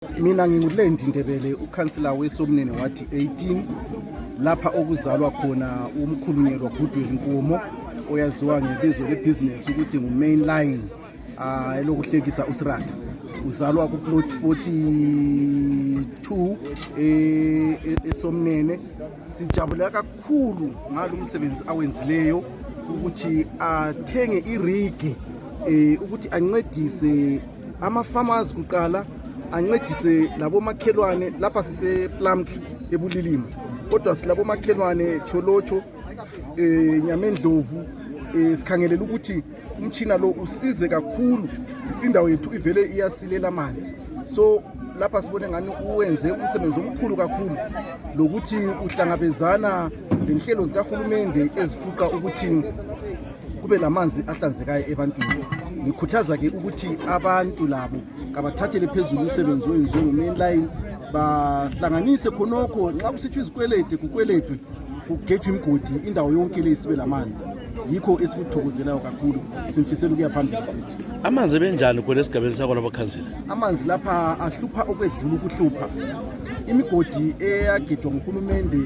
Mina nginguLendi Ndebele, ukhansela weSomnene wathi 18 lapha okuzalwa khona uMkhulunyelwa Tshaya Nkomo oyaziwa ngebizo lebusiness ukuthi ngumain line elokuhlekisa uSirata. Uzalwa kuplot 42 eSomnene. Sijabula kakhulu ngalo umsebenzi awenzileyo ukuthi athenge irigi ukuthi ancedise ama-farmers kuqala, ancedise labo makhelwane lapha sise ePlumtree ebulilima, kodwa silabo makhelwane Cholocho Nyamendlovu sikhangelela ukuthi umtshina lo usize kakhulu indawo yethu ivele iyasilela amanzi. So lapha sibone ngani uwenze umsebenzi omkhulu kakhulu lokuthi uhlangabezana lenhlelo zikahulumende ezifuqa ukuthi kube lamanzi ahlanzekayo ebantwini. Ngikhuthaza ke ukuthi abantu labo kabathathele phezulu umsebenzi owenziwe ngumain line, bahlanganise khonokho nxa kusithiwa izikwelede kukweledwe kugejwe imgodi indawo yonke lesibe lamanzi. Yikho esikuthokozelayo kakhulu, simfisela ukuya phambili futhi. Amanzi benjani khona esigabeni sakho labakhansela? Amanzi lapha ahlupha okwedlula ukuhlupha. Imigodi eyagejwa nguhulumende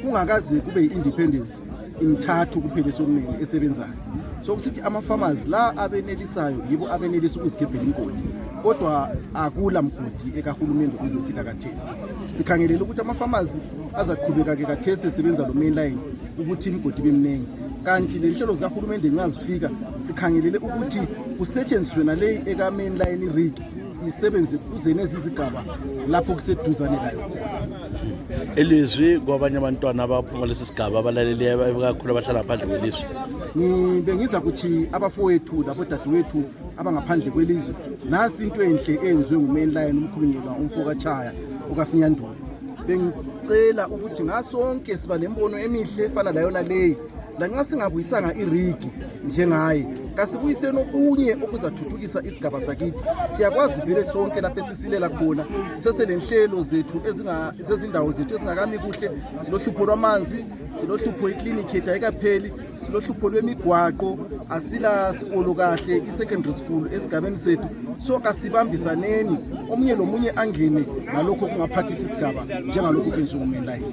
kungakaze kube i-independence imithathu kuphela eSomnene esebenzayo. So kusithi ama-farmers la abenelisayo yibo abenelisa ukuzigebhela imgodi, kodwa akula mgodi ekahulumende kuze kufika kathesi. Sikhangelela ukuthi ama-farmers azaqhubeka ke kathesi esebenza lo main line ukuthi imgodi bemningi, kanti le nhlelo zikahulumende ngazifika sikhangelele ukuthi kusetshenziswe nale eka main line rig isebenze kuze nezizigaba lapho kuseduzane layo khona. Elizwi kwabanye abantwana abaphuma lesi sigaba abalaleleyo kakhulu abahlala ngaphandle kwelizwe. Bengiza ukuthi abafowethu labodadewethu abangaphandle kwelizwe, nasi into enhle enziwe ngumain line uMkhulunyelwa umfoka Tshaya okaSinyandulo. Bengicela ukuthi ngasonke siba lembono emihle efana layona leyi, lanxa singabuyisanga irigi njengaye kasibuyiseni okunye okuzathuthukisa isigaba sakithi. Siyakwazi vele sonke lapho esisilela khona siseselenhlelo zethu zezindawo zethu ezingakami kuhle. Silohlupho lwamanzi, silohlupho iklinikhi yethu ayikapheli, silohlupho lwemigwaqo, asila sikolo kahle i-secondary school esigabeni sethu. So kasibambisaneni, omunye lomunye angene ngalokho kungaphathisa isigaba njengalokho kwenziwa ngumain line.